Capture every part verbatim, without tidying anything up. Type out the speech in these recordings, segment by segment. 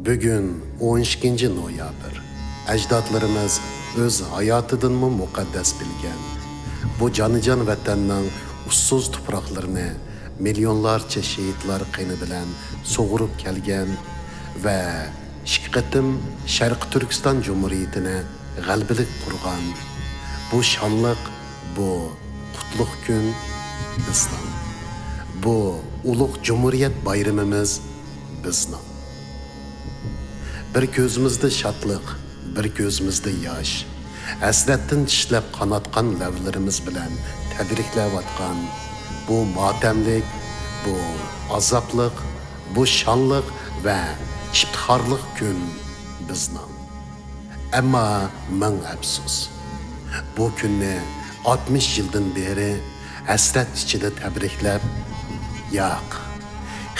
بۈگۈن ئون ئىككىنچى نويابىر. ئەجدادلىرىمىز ئۆز ھاياتىدىنمۇ مۇقەددەس بىلگەن بۇ جانىجان ۋەتەننىڭ ئۇچسۇز تۇپراقلىرىنى مىليونلارچە شېھىتلار قېنى بىلەن سۇغۇرۇپ كەلگەن ۋە ئىككى قېتىم شەرقىي تۈركىستان جۇمھۇرىيىتىنى غەلىبىلىك قۇرغان بۇ شانلىق، بۇ قۇتلۇق كۈن بىزنىڭ. بۇ ئۇلۇغ جۇمھۇرىيەت بايرىمىمىز بىزنىڭ. بىر كۆزىمىزدە شادلىق، بىر كۆزىمىزدە ياش. ھەسرەتتىن چىشلەپ قاناتقان لەۋلىرىمىز بىلەن تەبرىكلەۋاتقان بۇ ماتەملىك، بۇ ئازابلىق، بۇ شانلىق ۋە ئىپتىخارلىق كۈن بىزنىڭ. ئەمما مىڭ ئەپسۇس، بۇ كۈننى ئاتمىش يىلدىن بېرى ھەسرەت ئىچىدە تەبرىكلەپ، ياق،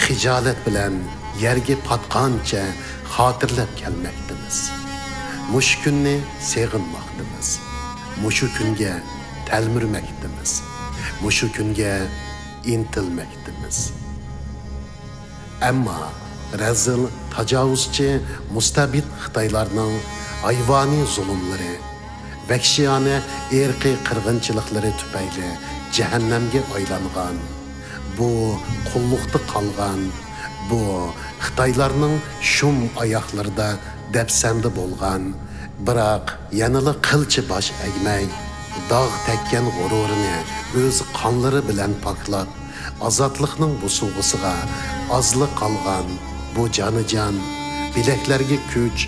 خىجالەت بىلەن يەرگە پاتقانچە خاتىرىلەپ كەلمەكتىمىز. مۇشۇ كۈننى سېغىنماقتىمىز. مۇشۇ كۈنگە تەلمۈرمەكتىمىز. مۇشۇ كۈنگە ئىنتىلمەكتىمىز. ئەمما رەزىل، تاجاۋۇزچى، مۇستەبىت خىتايلارنىڭ ھايۋانىي زۇلۇملىرى، ۋەھشىيانە ئىرقىي قىرغىنچىلىقلىرى تۈپەيلى جەھەننەمگە ئايلانغان، بۇ قۇللۇقتا قالغان، بۇ خىتايلارنىڭ شۇم ئاياغلىرىدا دەپسەندە بولغان، بىراق يەنىلا قىلچە باش ئەگمەي، داغ تەگكەن غۇرۇرىنى ئۆز قانلىرى بىلەن پاكلاپ، ئازادلىقنىڭ بوسۇغىسىغا ئازلا قالغان بۇ جانىجان، بىلەكلەرگە كۈچ،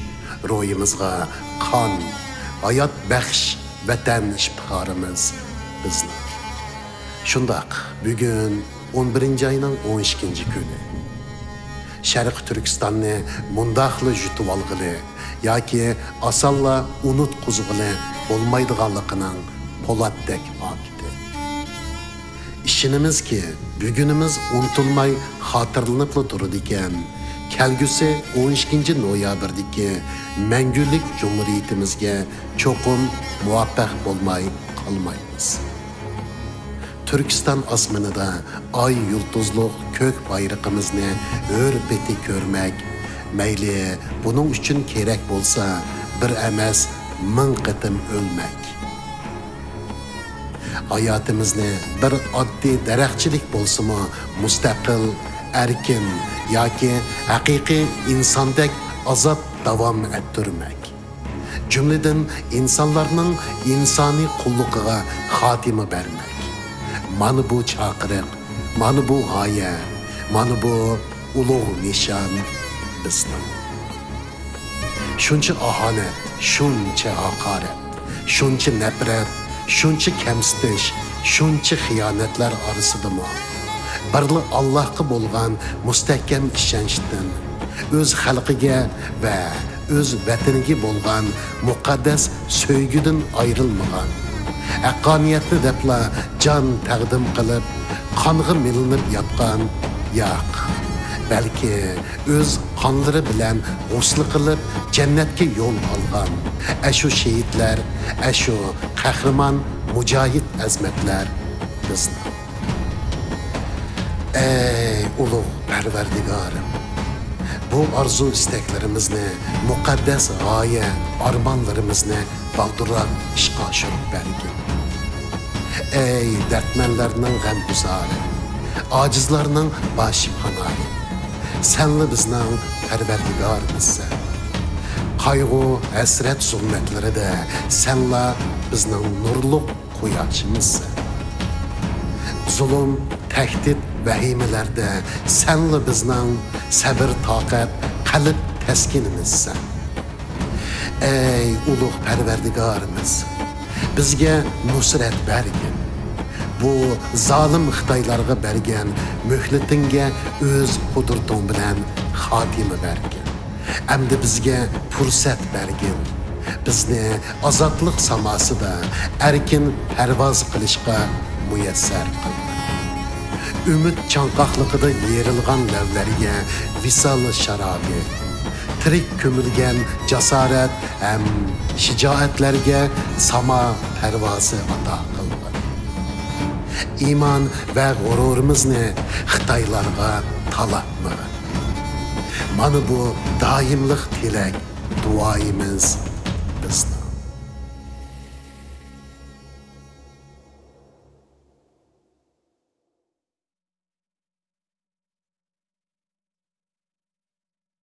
روھىمىزغا قان، ھايات بەخش ۋەتەن ئىپتىخارىمىز بىزنىڭ. شۇنداق، بۈگۈن ئون بىرىنچى ئاينىڭ ئون ئىككىنچى كۈنى. شەرقىي تۈركىستاننى مۇنداقلا يۇتۇۋالغىلى ياكى ئاسانلا ئۇنتقۇزغىلى بولمايدىغانلىقىنىڭ پولاتتەك پاكىتى. ئىشىنىمىزكى، بۈگۈنىمىز ئۇنتۇلماي خاتىرىلىنىپلا تۇرىدىكەن. كەلگۈسى ئون ئىككىنچى نويابىردىكى مەڭگۈلۈك جۇمھۇرىيىتىمىزگە چوقۇم مۇۋەپپەق بولماي قالمايمىز. تۈركىستان ئاسمىنىدا ئاي يۇلتۇزلۇق كۆك بايرىقىمىزنى ھۆر پېتى كۆرمەك، مەيلى بۇنىڭ ئۈچۈن كېرەك بولسا بىر ئەمەس، مىڭ قېتىم ئۆلمەك. ھاياتىمىزنى بىر ئاددىي دەرەخچىلىك بولسىمۇ، مۇستەقىل، ئەركىن ياكى ھەقىقىي ئىنساندەك ئازاد داۋام ئەتتۈرمەك. جۈملىدىن ئىنسانلارنىڭ ئىنسانىي قۇللۇقىغا خاتىمە بەرمەك. مانا بۇ چاقىرىق، مانا بۇ غايە، مانا بۇ ئۇلۇغ نىشان بىزنىڭ. شۇنچە ئاھانەت، شۇنچە ھاقارەت، شۇنچە نەپرەت، شۇنچە كەمسىتىش، شۇنچە خىيانەتلەر ئارىسىدىمۇ بىرلا ئاللاھقا بولغان مۇستەھكەم ئىشەنچتىن، ئۆز خەلقىگە ۋە ئۆز ۋەتىنىگە بولغان مۇقەددەس سۆيگۈدىن ئايرىلمىغان، ھەققانىيەتنى دەپلا جان تەقدىم قىلىپ، قانغا مىلىنىپ ياتقان، ياق، بەلكى ئۆز قانلىرى بىلەن غۇسلى قىلىپ، جەننەتكە يول ئالغان ئەشۇ شېھىتلەر، ئەشۇ قەھرىمان مۇجاھىد ئەزىمەتلەر بىزنىڭ. ئەي ئۇلۇغ پەرۋەردىگارىم، بۇ ئارزۇ-ئىستەكلىرىمىزنى، مۇقەددەس غايە-ئارمانلىرىمىزنى بالدۇرراق ئىشقا ئاشۇرۇپ بەرگىن. ئەي دەردمەنلەرنىڭ غەمگۈزارى، ئاجىزلارنىڭ باش پاناھى، سەنلا بىزنىڭ پەرۋەردىگارىمىزسەن. قايغۇ-ھەسرەت زۇلمەتلىرىدە سەنلا بىزنىڭ نۇرلۇق قۇياشىمىزسەن. زۇلۇم، تەھدىت، ۋەھىمىلەردە سەنلا بىزنىڭ سەبىر-تاقەت، قەلب تەسكىنىمىزسەن. ئەي ئۇلۇغ پەرۋەردىگارىمىز، بىزگە نۇسرەت بەرگىن. بۇ زالىم خىتايلارغا بەرگەن مۆھلىتىڭگە ئۆز قۇدرىتىڭ بىلەن خاتىمە بەرگىن. ئەمدى بىزگە پۇرسەت بەرگىن. بىزنى ئازادلىق ساماسىدا ئەركىن پەرۋاز قىلىشقا مۇيەسسەر قىلغىن. ئۈمىد چاڭقاقلىقىدا يېرىلغان لەۋلەرگە ۋىسال شارابى، تىرىك كۆمۈلگەن جاسارەت ھەم شىجائەتلەرگە ساما پەرۋازى ئاتا قىلغىن. ئىمان ۋە غۇرۇرىمىزنى خىتايلارغا تالاتمىغىن. مانا بۇ دائىملىق تىلەك، دۇئايىمىز بىزنىڭ.